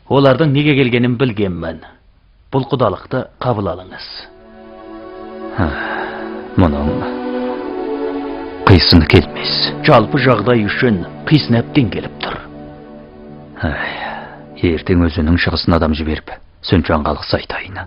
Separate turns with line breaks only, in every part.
Олардың неге келгенін білгенмін. Бұл құдалықты қабыл алыңыз.
Мұның қисыны келмес.
Жалпы жағдай үшін қисын әбден келіп тұр.
Ертең өзінің шығысын адам жіберіп, Сүнчанға алғыс айтайын.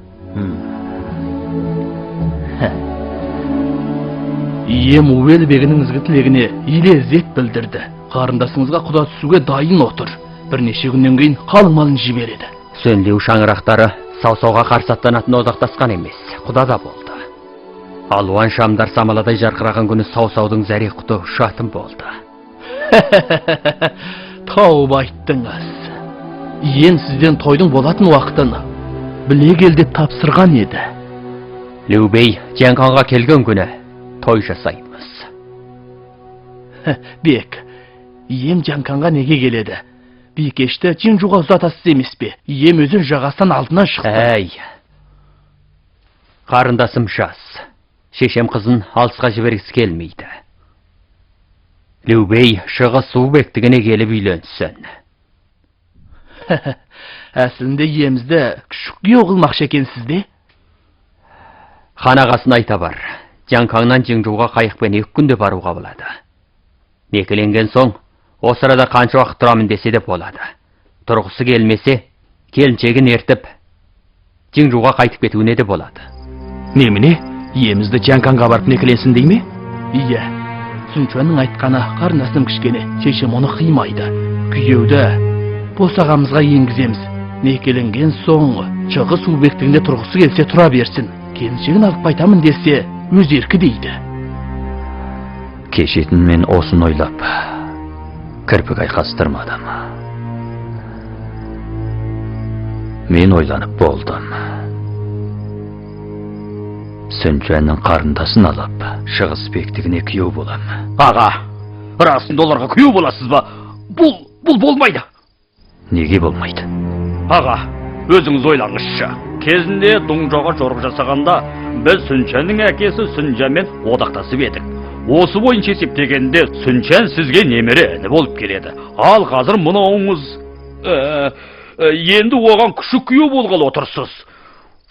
Ием Уэл бегінің ізгі тілегіне еле ізет білдірді. Қарындасыңызға құда түсуге дайын отыр. Бірнеше күннен кейін қалың малын жібереді.
Сөнлеу шаңырақтары сау-сауға қарсы аттанатын одақтасқан емес, құда да болды. Алуан шамдар самаладай жарқыраған күні сау-саудың зәре құты ұшатын болды.
Тауып айттыңыз. Ием сізден тойдың болатын уақытын біле кел деп тапсырған еді.
Лю Бэй Жанканға келген күні той жасаймыз.
Бек, ием Жанканға неге келеді? Бикешті Чинжуға ұзатасыз емес пе? Ием өзін жағасынан алдынан шықты.
Әй, қарындасым жас. Шешем қызын алысқа жібергісі келмейді. Лю Бэй шығыс су бектігіне келіп үйленсін.
Әсілінде иемізді күшік күйеу қылмақшы екенсіз де?
Хан ағасын айта бар. Жанкаңнан Чинжуға қайықпен 2 күнде баруға болады. Некеленген соң, осы арада қанша уақыт тұрамын десе де болады. Тұрғысы келмесе, келіншегін ертіп, Чинжуға қайтып кетуіне де болады.
Немене? Иемізді Жанкаңға барып некеленсін дей ме?
Иә. Сүнчуанның айтқаны қарындасым кішкене, шешем оны қимайды. Күйеуді босағамызға енгіземіз. Некеленген соң шығыс су бектігінде тұрғысы келсе тұра берсін. Келіншегін алып қайтамын десе, өз еркі дейді.
Кешетін мен осын ойлап, кірпік айқастырмадым. Мен ойланып болдым. Сүнчуанның қарындасын алып, шығыс бектігіне күйеу болам.
Аға, расында оларға күйеу боласыз ба? Бұл болмайды.
Неге болмайды?
Аға, өзіңіз ойлаңызшы. Кезінде Дұңжаға жорық жасағанда, біз Сүнчәннің әкесі Сүнжанмен одақтасып едік. Осы бойынша есептегенде Сүнчән сізге немере іні болып келеді. Ал қазір мынауыңыз, енді оған күшік күйеу болғалы отырсыз.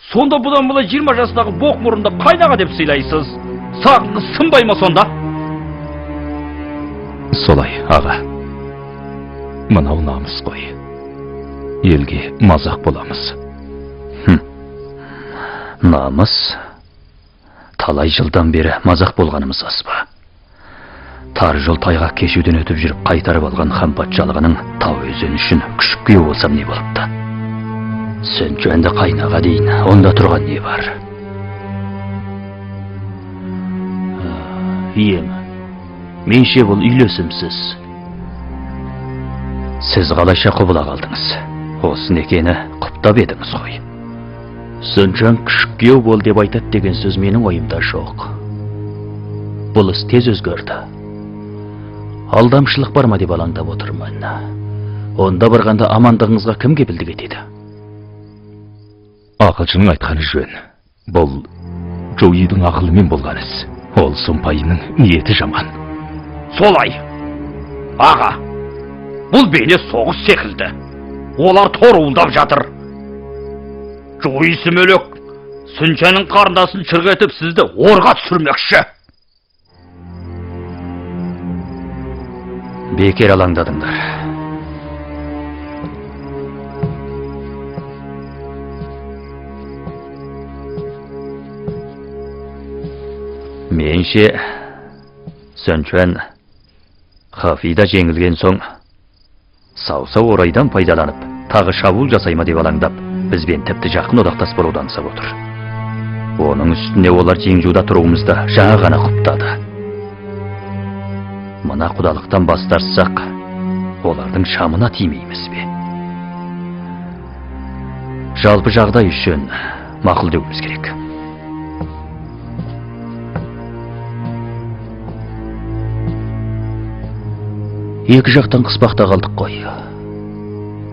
Сонда бұдан былай 20 жастағы боқ мұрынды қайнаға деп сыйлайсыз. Сағыңыз сынбай ма сонда?
Солай, аға. Мынау намыс қой. Елге мазақ боламыз. Намыс? Талай жылдан бері мазақ болғанымыз аз ба? Тар жол тайғақ кешуден өтіп жүріп қайтарып алған хан патшалығының тау өзені үшін күшік күйеу болсам не болыпты? Сүнчуанды қайнаға дейін онда тұрған не бар? Ием, менше бұл үйлесімсіз. Сіз қалайша құбыла қалдыңыз? Осы некені құптап едіңіз ғой. Сүнчуан күшік күйеу бол деп айтады деген сөз менің ойымда жоқ. Бұл іс тез өзгерді. Алдамшылық бар ма деп алаңдап отырмын. Онда барғанда амандығыңызға кім кепілдік етеді?
Ақылшының айтқаны жөн. Бұл Джоуидің ақылымен болған іс. Ол сұмпайының ниеті жаман.
Солай. Аға, бұл бейне соғыс секілді. Олар торуылдап жатыр. Джоуи сүмелек Сүнчәннің қарындасын шырқ етіп сізді орға түсірмекші.
Бекер алаңдадыңдар. Менше Сүнчуан Хафида жеңілген соң сау-сау орайдан пайдаланып, тағы шабуыл жасай ма деп алаңдап, бізбен тіпті жақын одақтас болуды аңсап отыр. Оның үстіне олар Жеңжуда тұруымызды жаңа ғана құптады. Мына құдалықтан бас тартсақ, олардың шамына тимейміз бе? Жалпы жағдай үшін мақұл деуіміз керек.
Екі жақтан қыспақта қалдық қой.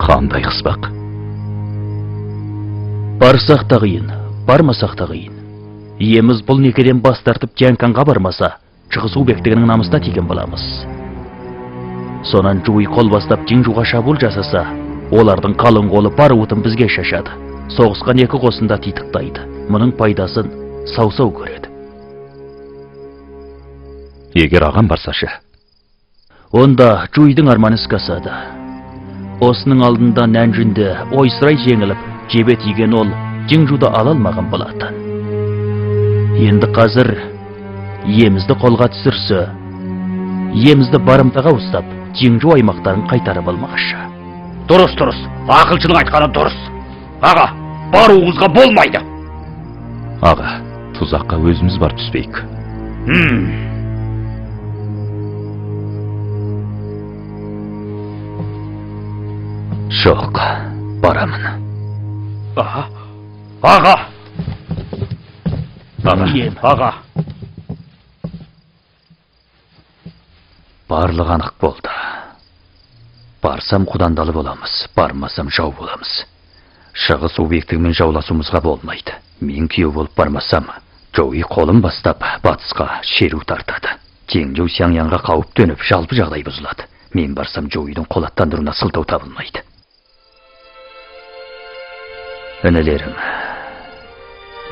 Қандай қыспақ?
Барсақ та қиын, бармасақ та қиын. Иеміз бұл некеден бас тартып Жанканға бармаса, Шығыс бектігінің намысына тиген боламыз.
Сонан Жуи қол бастап Жиңжуға шабуыл жасаса, олардың қалың қолы бар уытын бізге шашады. Соғысқан екі қосында титықтайды. Мұның пайдасын Сау-сау көреді.
Егер ағам барсашы?
Онда Жуидің арманы іске асады. Осының алдында Нәнжінді ойсырай жеңіліп, жебе тиген ол Жиңжуды ала алмаған болатын. Енді қазір иемізді қолға түсірсе, иемізді барымтаға ұстап, Жиңжу аймақтарын қайтарып алмақшы.
Дұрыс, дұрыс. Ақылшының айтқаны дұрыс. Аға, баруыңызға болмайды.
Аға, тұзаққа өзіміз барып түспейік.
Жоқ, барамын.
Аға. Аға. Аға. Аға.
Барлығы анық болды. Барсам құдандалы боламыз, бармасам жау боламыз. Шығыс Убектігімен жауласуымызға болмайды. Мен күйеу болып бармасам, Жоуи қолын бастап батысқа шеру тартады. Жеңжу Сяңянға қауіп төніп, жалпы жағдай бұзылады. Мен барсам Жоуидің қол аттандыруына сылтау табылмайды. Інілерім,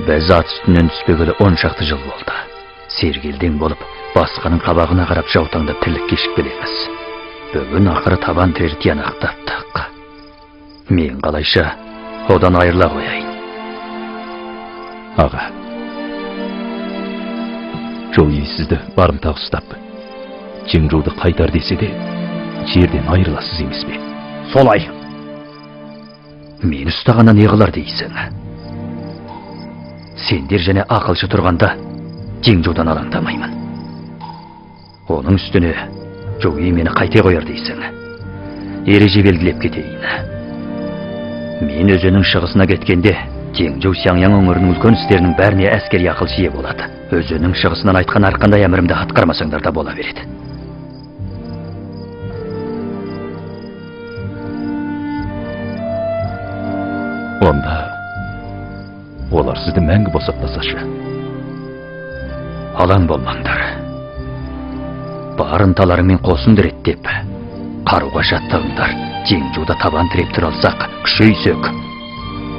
біз ат үстінен түспегелі 10 шақты жыл болды. Сергелдең болып, басқаның қабағына қарап жаутаңдап тірлік кешіп келеміз. Бүгін ақыры табан тірер тиянақ таптық. Мен қалайша одан айырыла қояйын.
Аға, Жоуи сізді барымтаға ұстап, Жиңжуды қайтар десе де, жерден айырыласыз емес пе?
Солай.
Мені ұстағаннан не қылар дейсің? Сендер және ақылшы тұрғанда Жиңжудан алаңдамаймын. Оның үстіне Жоуи мені қайте қояр дейсің. Ереже белгілеп кетейін. Мен өзеннің шығысына кеткенде Жиңжу Сяңяң өңірінің үлкен істерінің бәріне әскери ақылшы ие болады. Өзеннің шығысынан айтқан әрқандай әмірімді атқармасаңдар да бола береді.
Онда олар сізді мәңгі босатпасашы?
Алаң болмаңдар. Бар ынталарыңмен қосынды реттеп, қаруға жаттығыңдар. Жиңжуда табан тіреп тұра алсақ, күшейсек,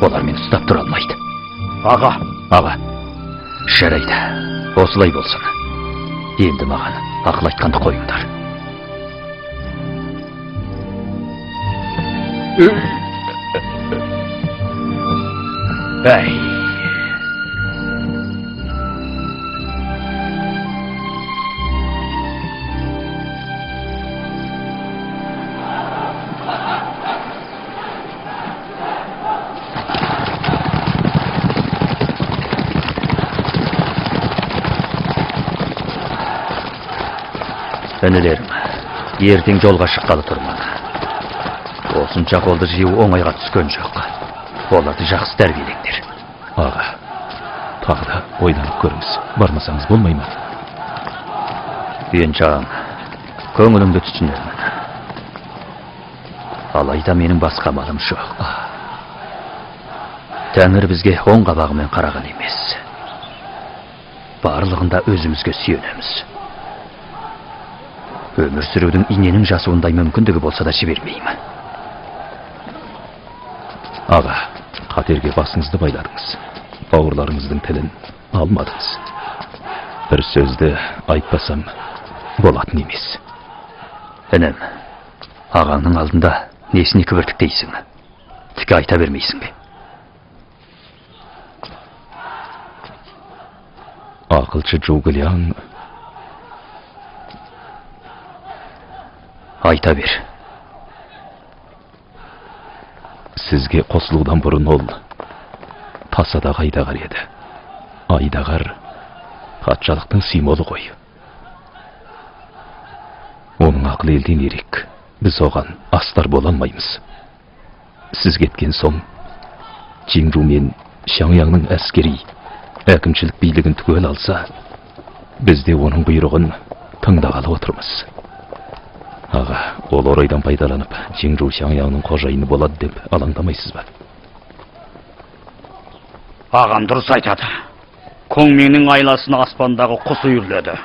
олар мені ұстап тұра алмайды.
Аға,
аға. Жарайды, осылай болсын. Енді маған ақыл айтқанды қойыңдар. Әй. Інілерім, ертең жолға шыққалы тұрмын. Осынша қолды жию оңайға түскен жоқ. Оларды жақсы тәрбиелеңдер.
Аға, тағы да ойланып көріңіз. Бармасаңыз болмай ма?
Еншаң, көңіліңді түсінемін. Алайда менің басқа амалым жоқ. Тәңір бізге оң қабағымен қараған емес. Барлығында өзімізге сүйенеміз. Өмір сүрудің иненің жасуындай мүмкіндігі болса да жібермеймін.
Аға, қатерге басыңызды байладыңыз. Бауырларыңыздың тілін алмадыңыз. Бір сөзді айтпасам болатын емес.
Інім, ағаңның алдында несіне кібіртіктейсің? Тіке айта бермейсің бе?
Ақылшы Джугулян
айта бер.
Сізге қосылудан бұрын ол тасадағы айдағар еді. Айдағар патшалықтың символы ғой. Оның ақылы елден ерек. Біз оған астар бола алмаймыз. Сіз кеткен соң Жиңжу мен Сяңяңның әскери әкімшілік билігін түгел алса, біз де оның бұйрығын тыңдағалы отырмыз. Аға, ол орайдан пайдаланып, Жиңжу Сяңяңның қожайыны болады деп алаңдамайсыз ба?
Ағам дұрыс айтады. Коңмеңнің айласына аспандағы құс үйіріледі.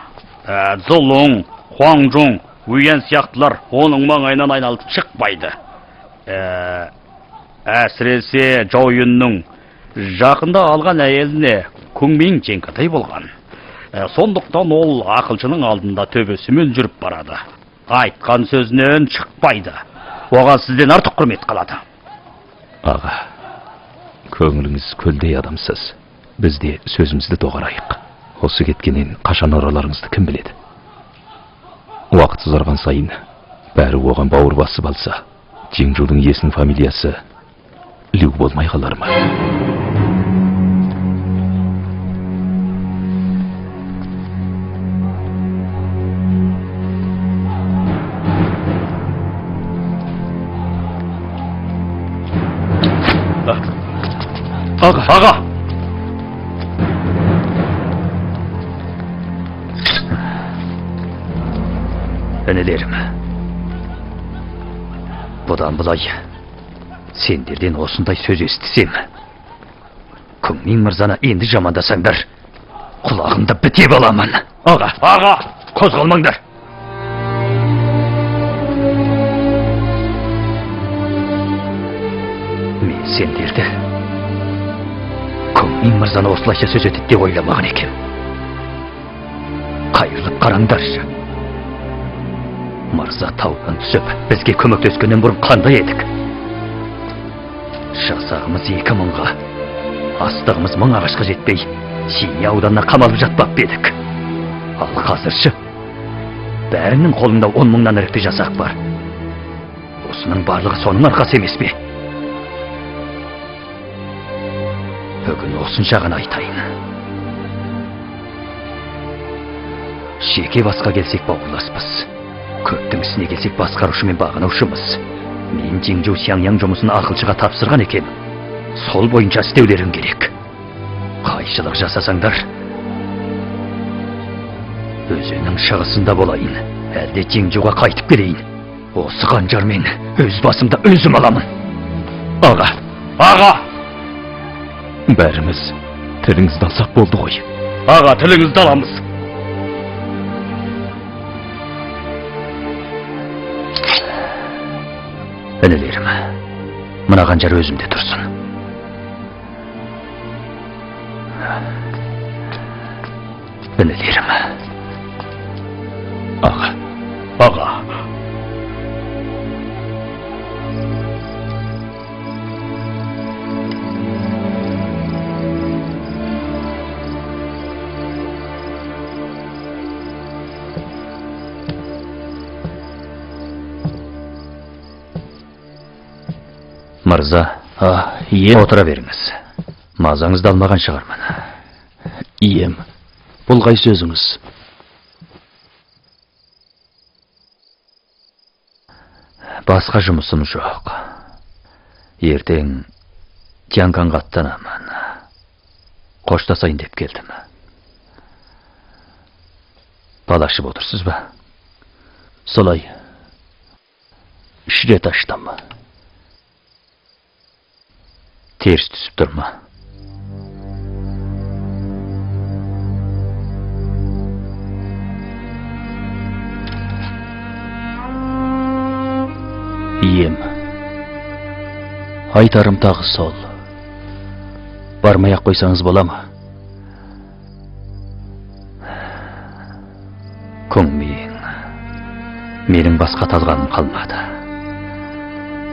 Зылуң, Хуаңжуң, Уян сияқтылар оның маңайынан айналып шықпайды. Әсіресе Жау Юнның жақында алған әйеліне Күңмиң жеңкатай болған. Сондықтан ол ақылшының алдында төбесімен жүріп барады. Айтқан сөзінен шықпайды. Оған сізден артық құрмет қалады.
Аға, көңіліңіз көлдей адамсыз. Біз де сөзімізді доғарайық. Осы кеткеннен қашан ораларыңызды кім біледі? Уақыт ұзарған сайын бәрі оған бауыр басып алса, Жиңжудың иесінің фамилиясы Лю болмай қалар ма?
Аға, аға!
Інілерім, бұдан былай сендерден осындай сөз естісем, Күңмиң мырзаны енді жамандасаңдар, құлағымды бітеп аламын. Аға,
аға,
қозғалмаңдар. Мен сендерді Күңмиң мырзаны осылайша сөз етеді деп ойламаған екем. Қайырылып қараңдаршы. Мырза таудан түсіп, бізге көмектескеннен бұрын қандай едік? Жасағымыз 2 мыңға, астығымыз 1000 ағашқа жетпей, Синия ауданына қамалып жатпап едік. Ал қазірші, бәрінің қолында 10 мыңнан ірікті жасақ бар. Осының барлығы соның арқасы емес пе? Бүгін осынша ғана айтайын. Жеке басқа келсек бауырласпыз. Көптің ісіне келсек басқарушы мен бағынушымыз. Мен Жиңжу Сяңяң жұмысын ақылшыға тапсырған екен. Сол бойынша істеулерің керек. Қайшылық жасасаңдар, өзеннің шығысында болайын, әлде Жиңжуға қайтып келейін. Осы қанжармен өз басымда өзім аламын. Аға,
аға!
Бәріміз тіліңізді алсақ болды ғой.
Аға, тіліңізді аламыз.
Інілерім, мына қанжар өзімде тұрсын. Інілерім.
Аға,
аға.
Мырза,
ием.
Отыра беріңіз. Мазаңызды алмаған шығармын.
Ием, бұл қай сөзіңіз?
Басқа жұмысым жоқ. Ертең Тянканға аттанамын. Қоштасайын деп келдім. Бал ашып отырсыз ба?
Солай. 3 рет аштым.
Теріс түсіп тұр ма?
Ием, айтарым тағы сол. Бармай ақ қойсаңыз бола ма?
Күңмиң, менің басқа талғамым қалмады.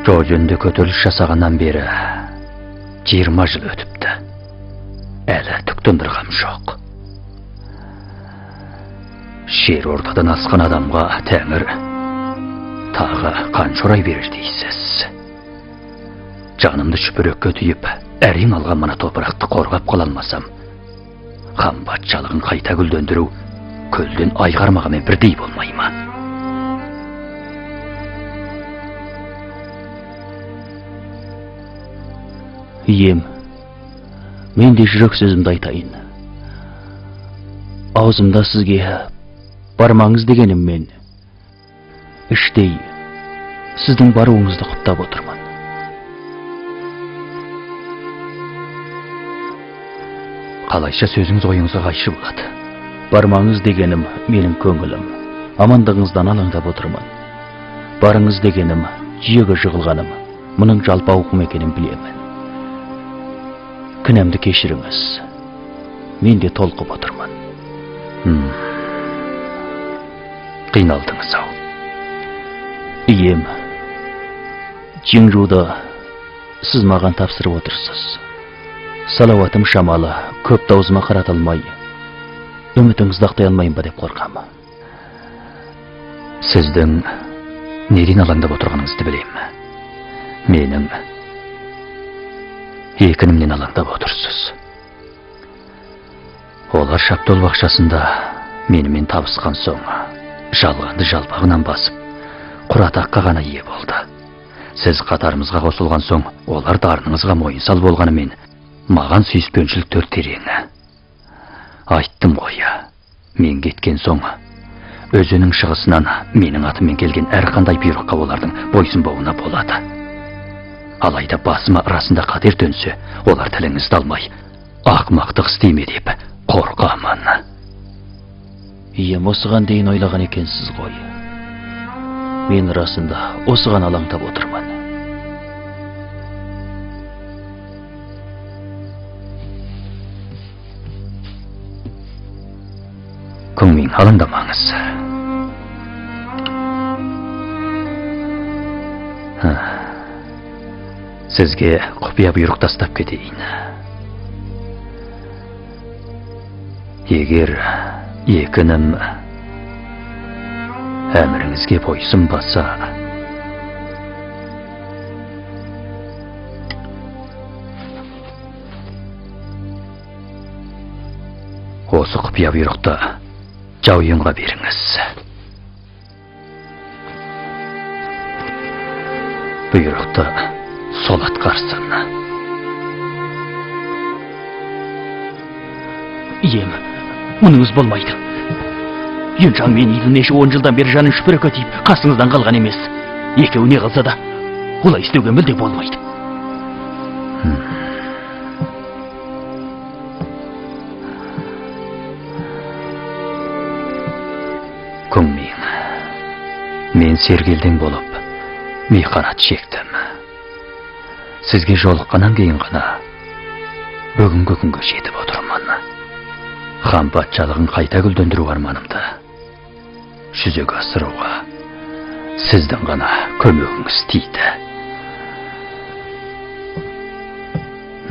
Жол жөнінде көтеріліс жасағаннан бері 20 жыл өтіпті. Әлі түк тындырғам жоқ. Жер ортадан асқан адамға тәңір тағы қанша орай берер дейсіз. Жанымды шүберекке түйіп, әрең алған мына топырақты қорғап қала алмасам, хан патшалығын қайта гүлдендіру көлден ай қармағанмен бірдей болмай ма?
Ием, мен де жүрек сөзімді айтайын. Аузымда сізге бармаңыз дегеніммен, іштей сіздің баруыңызды құптап отырмын.
Қалайша сөзіңіз ойыңызға қайшы болады?
Бармаңыз дегенім менің көңілім.
Амандығыңыздан алаңдап отырмын. Барыңыз дегенім, жүйеге жығылғаным, мұның жалпы ауқым екенін білемін. Кінәмді кешіріңіз. Мен де толқып отырмын.
Қиналдыңыз ау.
Ием, Жиңжуды сіз маған тапсырып отырсыз. Салауатым шамалы, көп даусыма қарата алмай, үмітіңізді ақтай алмайын ба деп қорқамын.
Сіздің неден алаңдап отырғаныңызды білемін. Менің екі інімнен алаңдап отырсыз. Олар Шаптол бақшасында менімен табысқан соң, жалғанды жалпағынан басып, құр атаққа ғана ие болды. Сіз қатарымызға қосылған соң, олар дарыныңызға мойынсал болғанымен, маған сүйіспеншіліктер терең. Айттым ғой, мен кеткен соң, өзеннің шығысынан менің атыммен келген әрқандай бұйрыққа олардың бойсұнбауына болады. Алайда басыма расында қатер төнсе, олар тіліңізді алмай, ақмақтық істей ме деп қорқамын.
Ием, осыған дейін ойлаған екенсіз ғой. Мен расында осыған алаңдап отырмын.
Күңмин, алаңдамаңыз. Сізге құпия бұйрық тастап кетейін. Егер екі інім әміріңізге бойсұнбаса, осы құпия бұйрықты Жау Юнға беріңіз. Бұйрықты сол атқарсын.
Ием, мұныңыз болмайды. Юнчаң мен Идің неше 10 жылдан бері жанын шүпірекке тиіп, қасыңыздан қалған емес. Екеуі не қылса да, олай істеуге мүлде болмайды.
Күңмин, мен сергелдең болып, мейқанат шектім. Сізге жолыққаннан кейін ғана бүгінгі күнге жетіп отырмын. Хан патшалығын қайта гүлдендіру арманымды жүзеге асыруға сіздің ғана көмегіңіз тиді.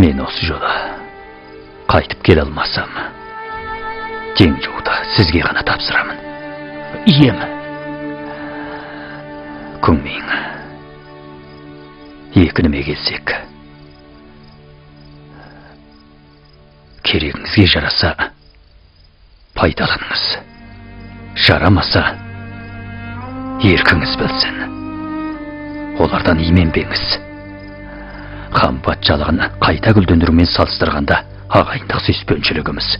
Мен осы жолы қайтып келе алмасам, Жиңжуды сізге ғана тапсырамын.
Ием.
Күңмин, екі ініме келсек, керегіңізге жараса пайдаланыңыз, жарамаса еркіңіз білсін. Олардан именбеңіз. Хан патшалығын қайта гүлдендірумен салыстырғанда ағайындық сүйіспеншілігіміз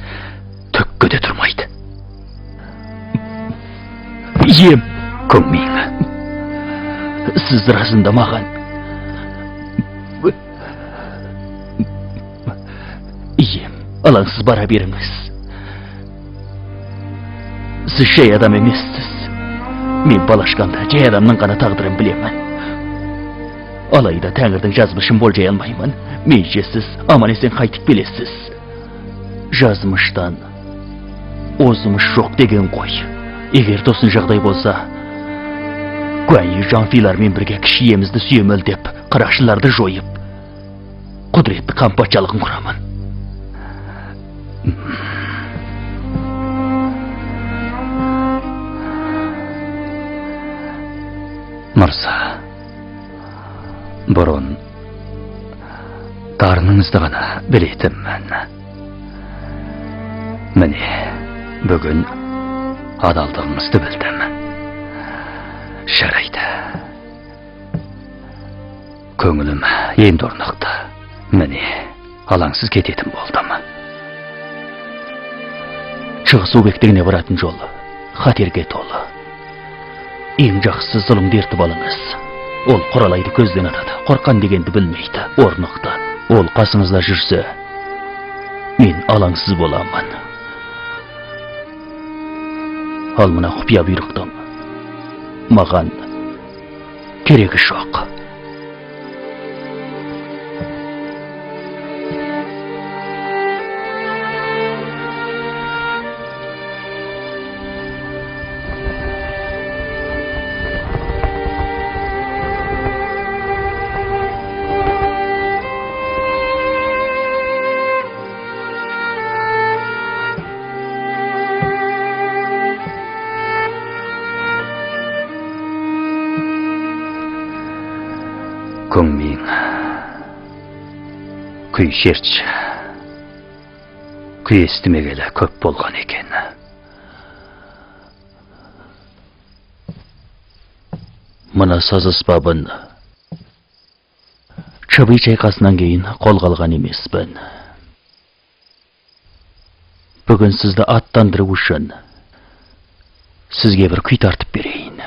түкке де тұрмайды.
Ием.
Күңмин,
сіз расында маған. Ием, алаңсыз бара беріңіз. Сіз жай адам емессіз. Мен балашқанда жай адамның ғана тағдырын білемін. Алайда тәңірдің жазмышын болжай алмаймын. Менше сіз аман-есен қайтып келесіз. Жазмыштан озмыш жоқ деген ғой. Егер тосын жағдай болса, Гуанью Жанфилармен бірге кіші иемізді сүйемелдеп, қарақшыларды жойып, құдіретті хан патшалығын құрамын.
Мырза, бұрын дарыныңызды ғана білетінмін. Міне, бүгін адалдығыңызды білдім. Жарайды. Көңілім енді орнықты. Міне, алаңсыз кететін болдым.
Шығыс бектігіне баратын жол қатерге толы. Ең жақсысы зұлымды ертіп алыңыз. Ол құралайды көзден атады, қорқан дегенді білмейді, орнықты. Ол қасыңызда жүрсе, мен алаңсыз боламын. Ал мына құпия бұйрықтың Маған керегі жоқ.
Күңмиң, күй шертші, күй естімегелі көп болған екен.
Мына саз аспабын Чыбый шайқасынан кейін қолға алған емеспін. Бүгін сізді аттандыру үшін сізге бір күй тартып берейін.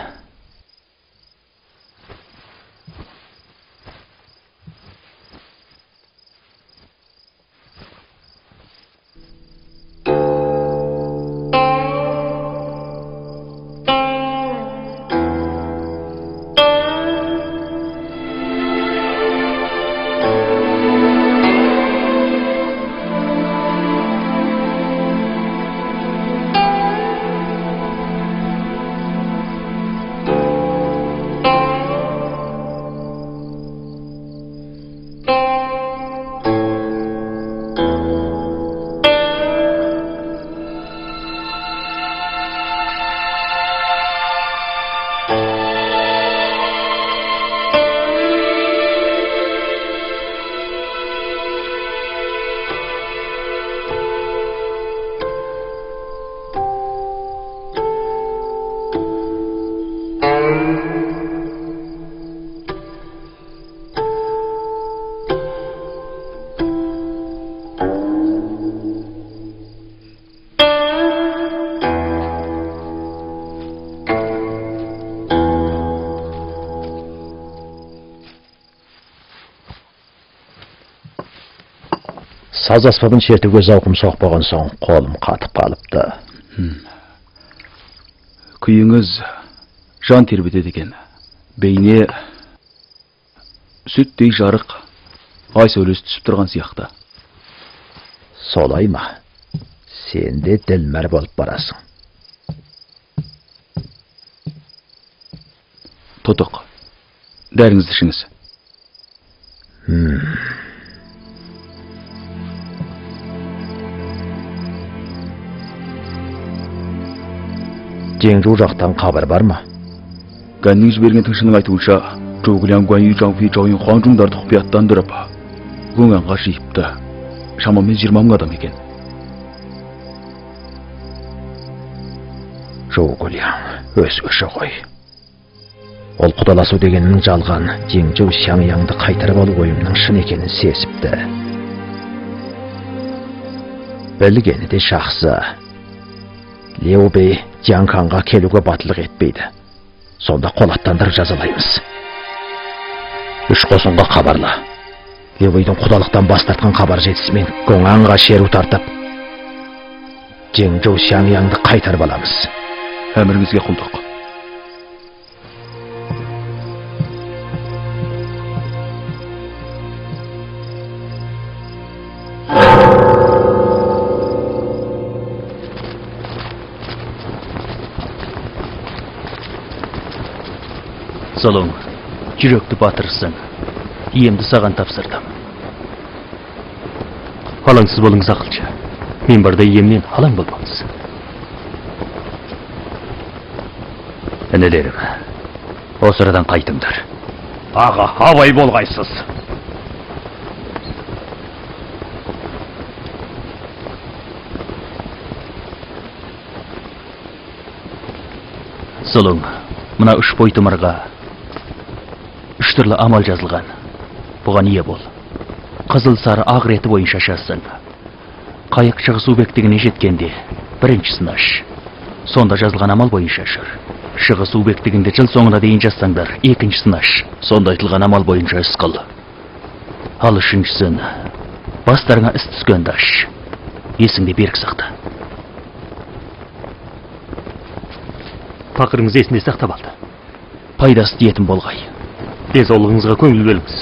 Саз аспабын шертуге зауқым соқпаған соң қолым қатып қалыпты.
Күйіңіз жан тербетеді екен. Бейне сүттей жарық, ай сәулесі түсіп тұрған сияқты.
Солай ма? Сен де ділмәр болып барасың.
Тотық, дәріңізді ішіңіз.
Жеңжу жақтан хабар бар ма?
Ганның жіберген тыңшының айтуынша, Жугулян, Гуанью, Чжанфэй, Чжаоюн, Хуанчжуңдарды құпия аттандырып, Гуңанға жиыпты. Шамамен 20 мың адам екен.
Жугулян өзгеше ғой. Ол құдаласу дегеннің жалған, Жеңжу Сяңяңды қайтарып алу ойымның шын екенін сезіпті. Білгені де жақсы. Лео Бей Джанканға келуге батылық етпейді. Сонда қол аттандырып жазалаймыз. Үш қосынға хабарла. Лео Бейдің құдалықтан бас тартқан хабар жетісімен Гоңанға шеру тартып, Жеңжу Сяңяңды қайтарып аламыз.
Әміріңізге құлдық.
Зұлың, жүректі батырсың. Иемді саған тапсырдым.
Алаңсыз болыңыз, ақылшы. Мен барда иемнен алаң болмаңыз. Інілерім, осы арадан қайтыңдар.
Аға, абай болғайсыз.
Зұлың, мына үш бойтұмарға үш түрлі амал жазылған. Бұған ие бол. Қызыл сары ақ реті бойынша жазсаң. Қайық шығыс бектігіне жеткенде біріншісін аш. Сонда жазылған амал бойынша жүр. Шығыс бектігінде жыл соңына дейін жазсаңдар, екіншісін аш. Сонда айтылған амал бойынша іс қыл. Ал үшіншісін бастарыңа іс түскенді аш. Есіңде берік сақта.
Пақырыңыз есінде сақтап алды.
Пайдасы тиетін болғай.
Денсаулығыңызға көңіл бөліңіз.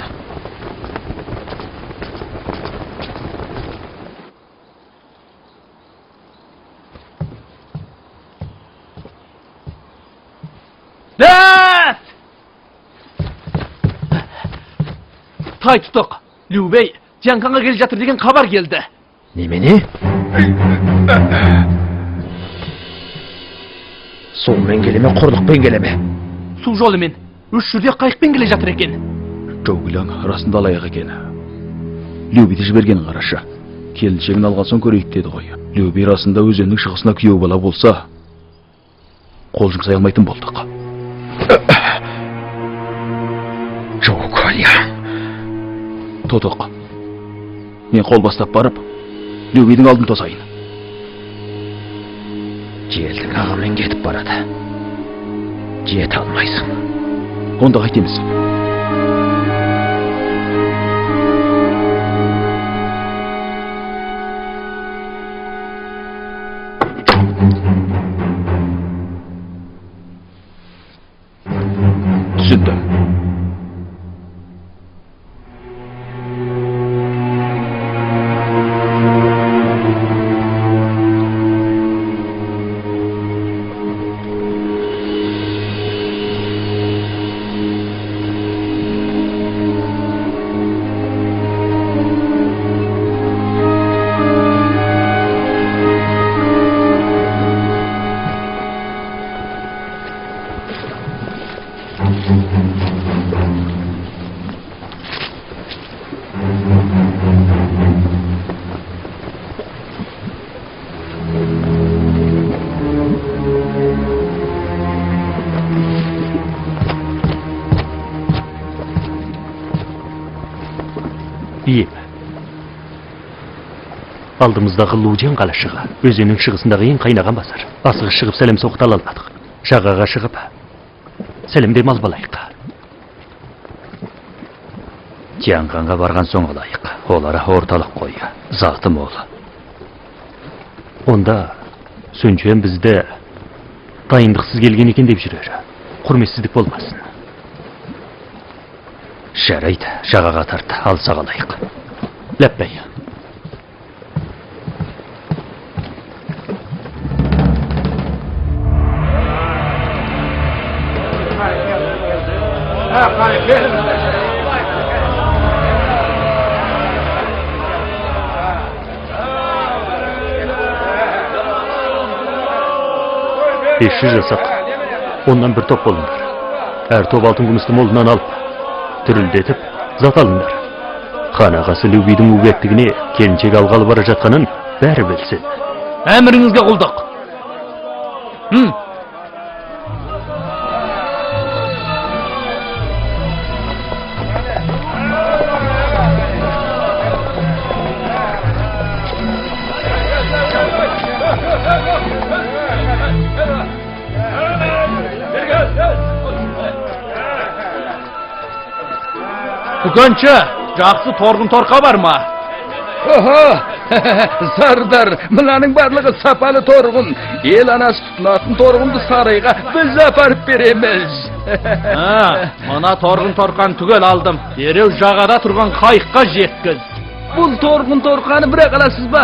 Дәт! Тай тұтық, Лю Бэй Жанқанға келе жатыр деген хабар келді.
Немене? Сумен келе ме, құрлықпен келе ме?
Су жолымен, 3 жүрдек қайықпен келе жатыр екен.
Жоу Гүлаң расында лайық екен. Лю Бэйді жібергенін қарашы. Келіншегін алған соң көрейік деді ғой. Лю Бэй расында өзеннің шығысына күйеу бала болса, қол жұмсай алмайтын болдық.
Жоу Гүлаң.
Тотық, мен қол бастап барып, Лю Бэйдің алдын тосайын.
Желдің ағымен кетіп барады. Жете алмайсың.
Онда қайтеміз? Түсіндім.
Ием, алдымыздағы Лужан қалашығы өзеннің шығысындағы ең қайнаған базар. Асығыс шығып сәлем соғыта ала алмадық. Жағаға шығып сәлемдем алып алайық.
Жанқанға барған соң алайық. Олар орталық қой, заты мол.
Онда Сүнчен бізді дайындықсыз келген екен деп жүрер. Құрметсіздік болмасын.
Жарайды, жағаға тарт, алсақ алайық.
Ләппәй. Бес жүз жасақ, оннан бір топ болыңдар. Әр топ алтын күмісті молынан алып, түрілдетіп, зат алыңдар. Хан ағасы Лю Бэйдің өбектігіне келіншек алғалы бара жатқанын бәрі білсін.
Әміріңізге құлдық. Дүкенші, жақсы торғын торқа бар ма?
Охо, сардар, мынаның барлығы сапалы торғын. Ел анасы тұтынатын торғынды сарайға біз апарып береміз.
Мына торғын торқаны түгел алдым. Дереу жағада тұрған қайыққа жеткіз.
Бұл торғын торқаны бірақ аласыз ба?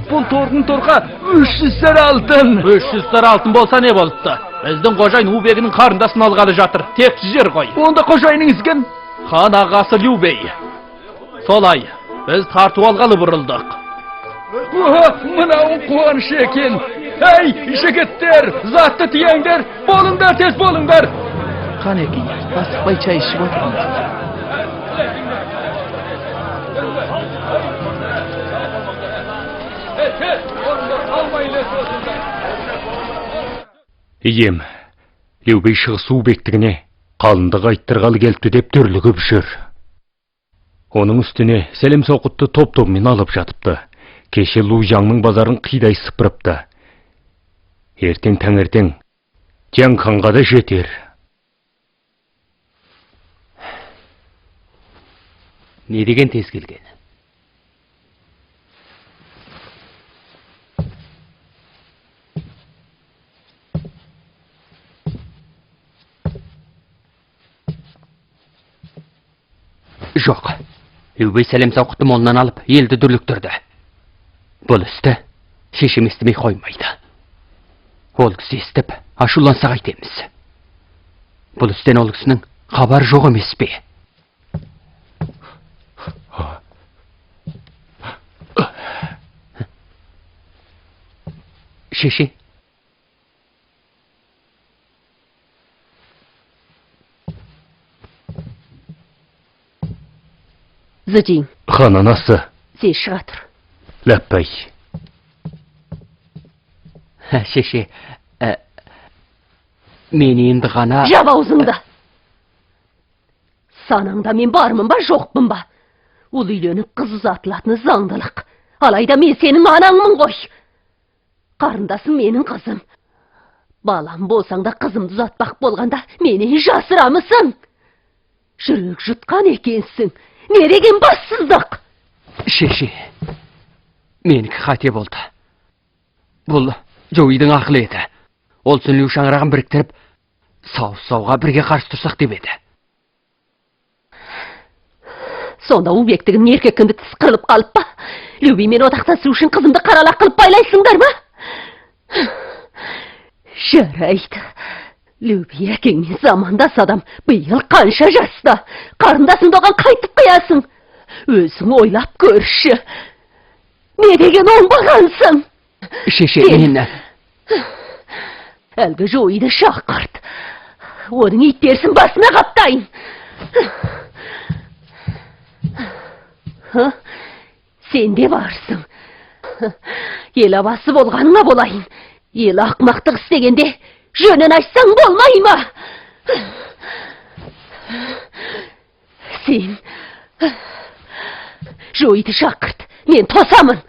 Бұл торғын торқа 300 сар алтын.
300 сар алтын болса не болыпты? Біздің қожайын Убегінің қарындасын алғалы жатыр. Тек жер ғой.
Онда қожайыныңыз кім?
Хан ағасы Лю Бэй. Солай, біз тарту алғалы бұрылдық.
Мынауың қуаныш екен. Әй, жігіттер, затты тиеңдер, болыңдар, тез болыңдар.
Қанекей, асықпай чай ішіп отырмыз.
Ием, Лю Бэй шығыс бектігіне қалыңдық айттырғалы келіпті деп дүрлігіп жүр. Оның үстіне сәлем соқытты топ-тобымен алып жатыпты. Кеше Лужаңның базарын қидай сыпырыпты. Ертең таңертең Жанқанға да жетер.
Не деген тез келген? Жоқ. Лю Бэй сәлем сауқытты молынан алып, елді дүрліктірді. Бұл істі шешем естімей қоймайды. Ол кісі естіп, ашуланса қайтеміз. Бұл істен ол кісінің хабары жоқ емес пе? Шеше.
Зыжин.
Хан анасы.
Сен шыға тұр.
Ләппай.
Шеше, мен енді ғана...
Жап аузыңды! Санаңда мен бармын ба, жоқпын ба? Ол үйленіп қыз ұзатылатыны заңдылық. Алайда мен сенің анаңмын ғой. Қарындасың менің қызым. Балам болсаң да қызымды ұзатпақ болғанда менен жасырамысың? Жүрек жұтқан екенсің. Не деген бассыздық!
Шеше, менікі қате болды. Бұл Жоуидің ақылы еді. Ол Сүнлю шаңырағын біріктіріп, сау-сауға бірге қарсы тұрсақ деп еді.
Сонда убектігінің еркек кіндік тіс қырылып қалып па? Лю Бэймен одақтасу үшін қызымды қаралақ қылып байлайсыңдар ма? Жарайды. Лю Бэй әкеңмен замандас адам, биыл қанша жаста? Қарындасыңды оған қайтып қиясың? Өзің ойлап көрші. Не деген оңбағансың?
Шеше, мен...
Әлгі Жоуиді шақырт. Оның ит терісін басына қаптайын. Сен де барсың. Ел абасы болғаныңа болайын. Ел ақмақтық істегенде жөнін айтсаң болмай ма? Сен Жоуиді шақырт. Мен тосамын.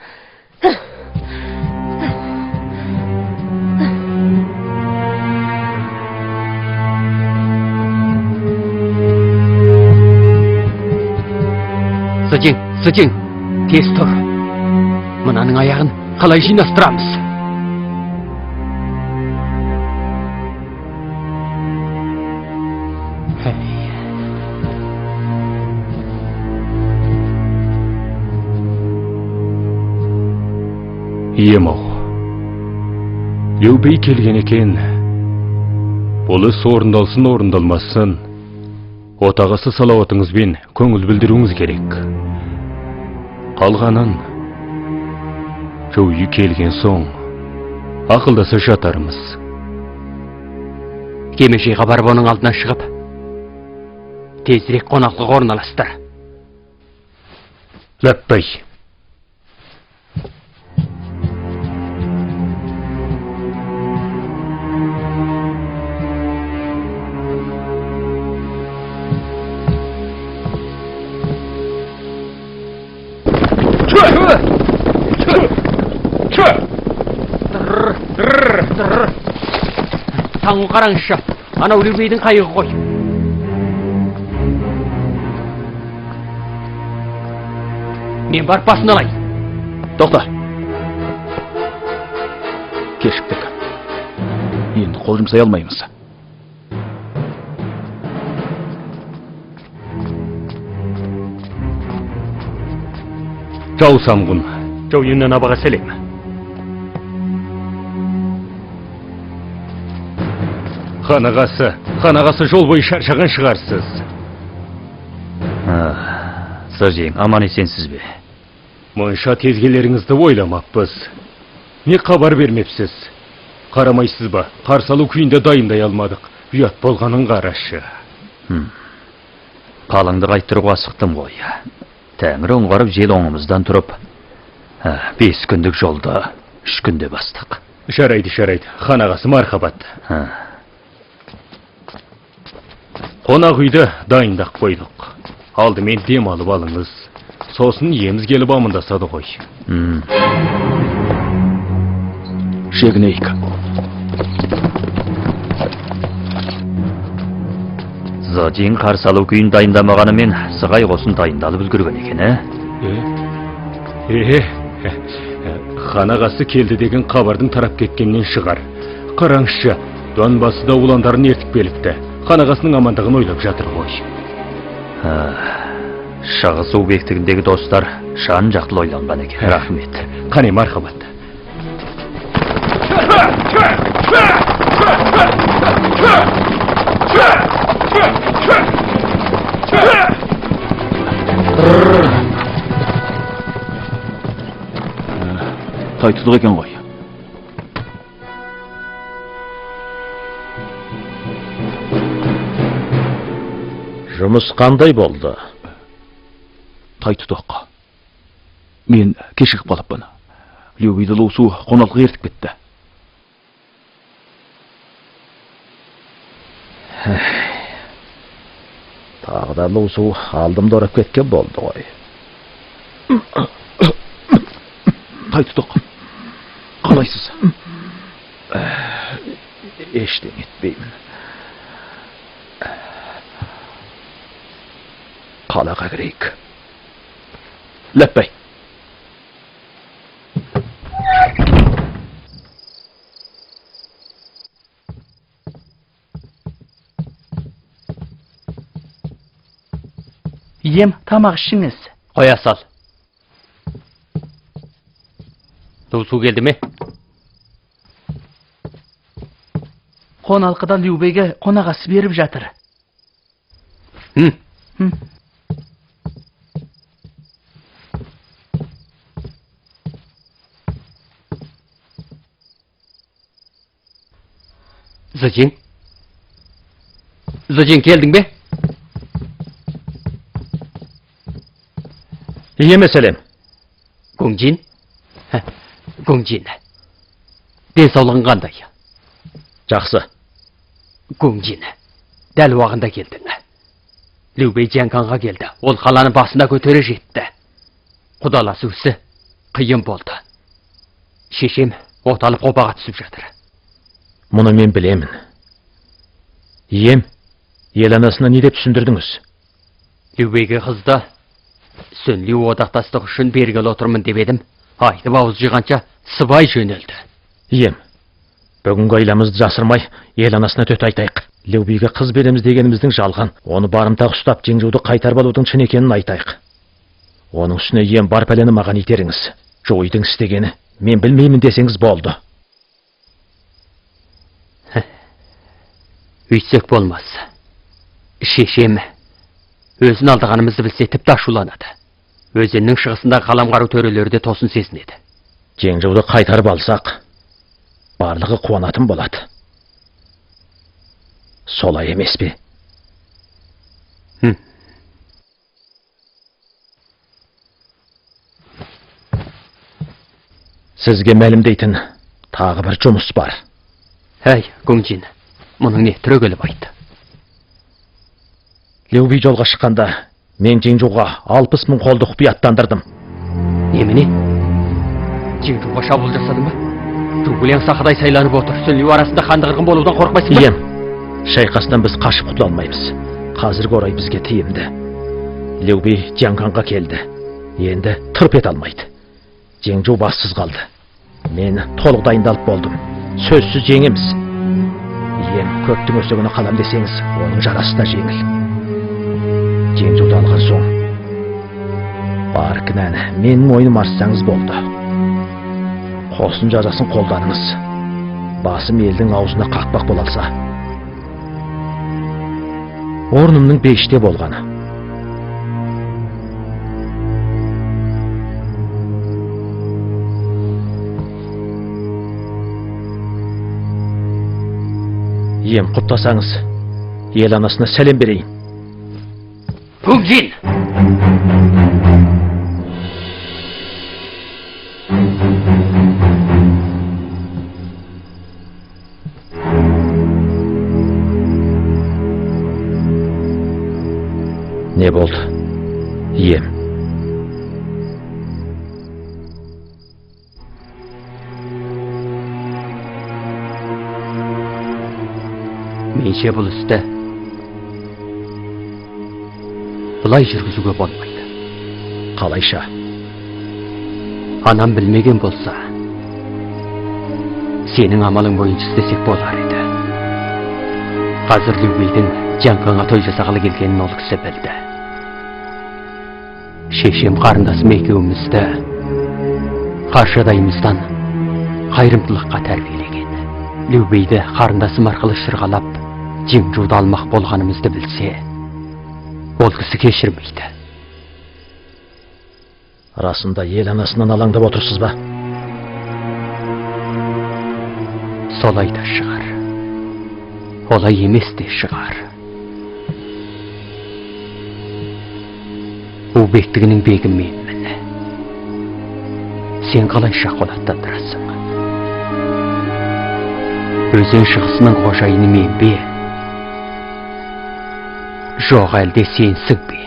Сыжың, Сыжың, тез тұр. Мынаның аяғын қалай жинастырамыз?
Ием-ау, Лю Бэй келген екен. Бұл іс орындалсын, орындалмасын, отағасы салауатыңызбен көңіл білдіруіңіз керек. Қалғанын Жоуи келген соң ақылдаса жатармыз.
Кемешейға барып оның алдына шығып, тезірек қонақлық орналастыр.
Ләппай.
Таңғы қараңызшы, анау Лю Бэйдің қайығы ғой. Мен барып басын алайын.
Тоқта. Кешіктік. Енді қол жұмсай алмаймыз.
Жау Самғын, Жау Юннан абаға сәлем. Хан ағасы, хан ағасы, жол бойы шаршаған шығарсыз.
Сыжың, аман есенсіз бе?
Мұнша тез келеріңізді ойламаппыз. Не хабар бермепсіз? Қарамайсыз ба? Қарсы алу күйінде дайындай алмадық. Ұят болғанын қарашы.
Қалыңды қайттыруға асықтым ғой. Тәңір оңғарып, жел оңымыздан тұрып, 5 күндік жолды 3 күнде бастық.
Жарайды, жарайды. Хан ағасы, мархабат. Қонақ үйді дайындап қойдық. Алдымен дем алып алыңыз. Сосын иеміз келіп амандасады ғой.
Шегінейік.
Зыжин қарсы алу күйін дайындамағанымен сығай қосын дайындалып үлгерген екен, ә?
Хан ағасы келді деген хабардың тарап кеткеннен шығар. Қараңызшы, Донбасы да уландарын ертіп келіпті. Хан ағасының амандығын ойлап жатыр ғой.
Шығыс Убектігіндегі достар жан жақтылы ойланған екен. Рахмет.
Қане, мархабат. Тайтұдық екен ғой.
Жұмыс қандай болды?
Тайтұдық. Мен кешігіп қалыппын. Лю Бейді Лу Су қоналқыға ертіп кетті.
Тағы да Лу Су алдымды орап кеткен болды ғой.
Тайтұдық, қалайсыз?
Ештеңе етпеймін. Қалаға кірейік.
Ләппәй.
Ием, тамақ ішіңіз.
Қоя сал. Лу Су келді ме?
Қоналқыда Лю Бейге қонақ асы беріп жатыр.
Зыжин? Зыжин, келдің бе?
Иеме сәлем.
Гүңжин? Гүңжин. Денсаулығың қандай?
Жақсы.
Гүңжин, дәл уағында келдің. Лю Бей Джанканға келді. Ол қаланы басына көтере жетті. Құдаласу ісі қиын болды. Шешем оталып қопаға түсіп жатыр.
Мұны мен білемін. Ием, ел анасына не деп түсіндірдіңіз?
Лю Бейге қызды Сүн Лю одақтастық үшін бергелі отырмын деп едім. Айтып ауыз жиғанша сыбай жөнелді.
Ием, бүгінгі айламызды жасырмай, ел анасына төте айтайық. Лю Бейге қыз береміз дегеніміздің жалған, оны барымтаға ұстап Жеңжуды қайтарып алудың шын екенін айтайық. Оның үстіне ием бар пәлені маған итеріңіз. Жойдың істегені, мен білмеймін десеңіз болды.
Өйтсек болмас. Шешем өзін алдағанымызды білсе тіпті ашуланады. Өзеннің шығысындағы қаламқару төрелері де тосын сезінеді.
Жеңжуды қайтарып алсақ, барлығы қуанатын болады. Солай емес пе? Сізге мәлімдейтін тағы бір жұмыс бар.
Әй, Гүңжин, мұның не түрегеліп айтты?
Лю Бей жолға шыққанда мен Жеңжуға 60 мың қолды құпия аттандырдым.
Немене? Жеңжуға шабуыл жасадың ба? Жугуляң сақадай сайланып отыр. Сүн Лю арасында қанды қырғын болудан қорықпайсың ба?
Ием, шайқастан біз қашып құтыла алмаймыз. Қазіргі орай бізге тиімді. Лю Бей Джанканға келді. Енді тырп ете алмайды. Жеңжу бассыз қалды. Мен толық дайындалып болдым. Сөзсіз жеңеміз. Ием, көптің өсегіне қалам десеңіз, оның жарасы да жеңіл. Жеңжуды алған соң, бар кінәні менің мойныма артсаңыз болды. Қосын жазасын қолданыңыз. Басым елдің аузына қақпақ бола алса. Орнымның бейіште болғаны. Ием, құптасаңыз, ел анасына сәлем берейін.
Гүңжин!
Не болды, ием?
Менше бұл істі былай жүргізуге болмайды.
Қалайша?
Анам білмеген болса, сенің амалың бойынша істесек болар еді. Қазір Лю Бейдің Джанканға той жасағалы келгенін ол кісі білді. Шешем қарындасым екеумізді қаршадайымыздан қайырымдылыққа тәрбиелеген. Лю Бейді қарындасым арқылы шырғалап, Жиңжуды алмақ болғанымызды білсе, ол кісі кешірмейді.
Расында ел анасынан алаңдап отырсыз ба?
Солай да шығар. Олай емес те шығар. У бектігінің бегі менмін. Сен қалайша қол аттандырасың? Өзен шығысының қожайыны мен бе? Жоқ әлде сенсің бе?